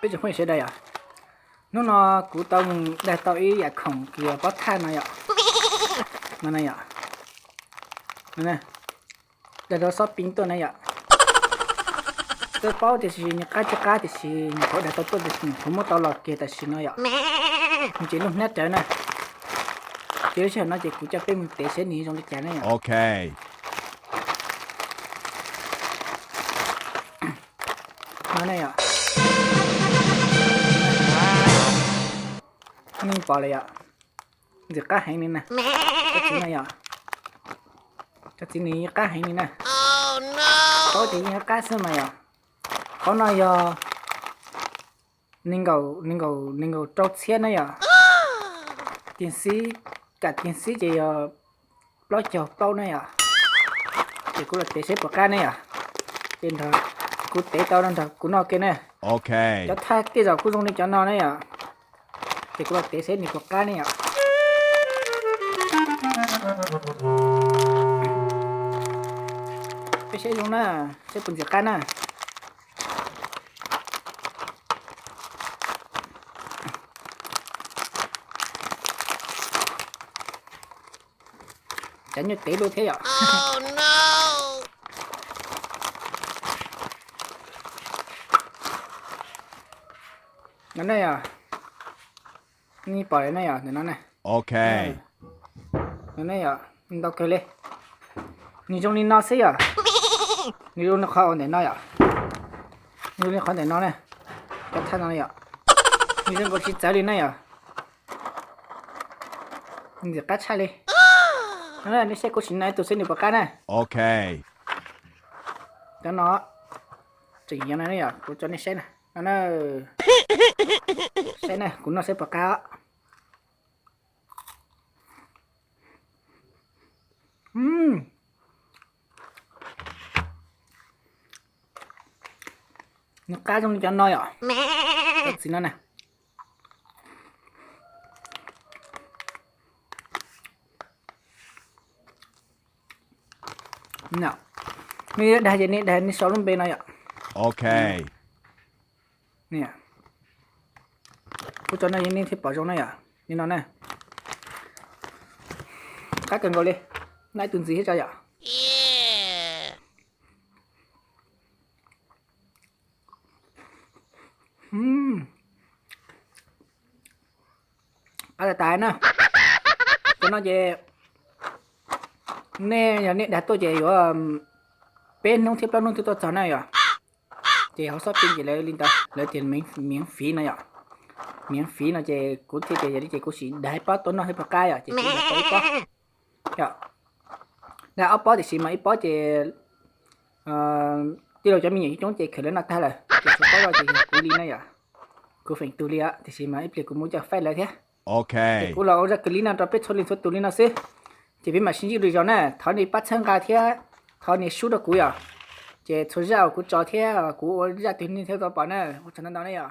Peb tsoom phooj ywg sawv daws yom, hnub no kuv tau mus dag tau ib yam khoom kws pob thaj no yom. No na yom, dag rau xob pin tuaj na yom. Tsis paub tias nws qab tsis qab tiam sis nyuam qhuav dag tau tuaj tias nyuam qhuav muab tau los kiag tam sim no yom. Nws tsis lub hnab rawv na. Ces lub sij hawm no ces kuv coj peb mus tev saib nws zoo li cas na yom. No na yom. Nej pom lawm yom, ntxim qab heev li na. Cov txiv no yom, cov txiv nws yeej qab heev li na. Paub tias yeej qab xwb mas yom. Qhov no yog nees nkaum, nees nkaum rau txhiab na yom. Tis xib, kam tis xib ces yog plaub caug plaub na yom. Ces kuv los tev saib puas qab ne yom. Ces nrog kuv tev tau no nrog kuv noj ke na. Cov thaj tej zaum kuj zoo li cov no na yom. Ces kuv los tev saib nws puas qab ne yom. Peb saib zoo na, saib puas ntxim qab na. Cov nyuj tev luaj thiab yom. No ne yom, nej pom lawm ne yom, ntawm no ne. No ne yom, ntau kawg li. Nws zoo li no xwb yom. Nws zoo li qhov ntawm no yom. Nws zoo li qhov ntawm no ne. Cov thaj no yom, nws zoo nkaus tsis txawv li na yom. Ntxim qab tshaj li. Nej saib kuv sim no ib tug saib nws puas qab na. Cov no tseem yog no yom, kuv tso nej saib na. No na, saib na, kuv noj saib puas qab. Nws qab zoo li cov no yom. Cov txiv no na. Nej yuav dag ces nej dag nej sau lub npe no yom. Kuv tso no yeej nej thiaj pom zoo na yom. Li no na. Qab kawg nkaus li. Noj ib tug ntxiv thiab tso yom. Qab tas tas na. Cov no ces nej yog nej dag tuaj ces yuav peb hnub thiab plaub hnub twb tuaj txog na yom. Ces hauv xov pis ces lawv li ntawd, lawv tias miễn phí no yom. Miễn phí no ces kuv thiaj tias yog li ces kuv sim dag ib pob tuaj noj thiab puas qab yom, ces kuv dag tau ib pob. Yom, dag ob pob tiam sis mas ib pob ces tij laug cov me nyuam coob coob ces khawm lawv noj tag lawm, ces tshuav pob zoj ces yog kuv li na yom. Kuv feem tus li os, tiam sis mas ib pliag kuv mus coj faib lawv thiab. Ces kuv los ua zaj clip no rau peb txhua leej txhua tus li no xwb. Ces peb mam sib ntsib lwm zaus na, thov nej pab txhawb nqa thiab thov nias sub rau kuv yom. Ces txhua zaj uas kuv tso thiab kuv ua zaj twg nej thiaj tau pom na, ua tsaug ntau ntau na yom.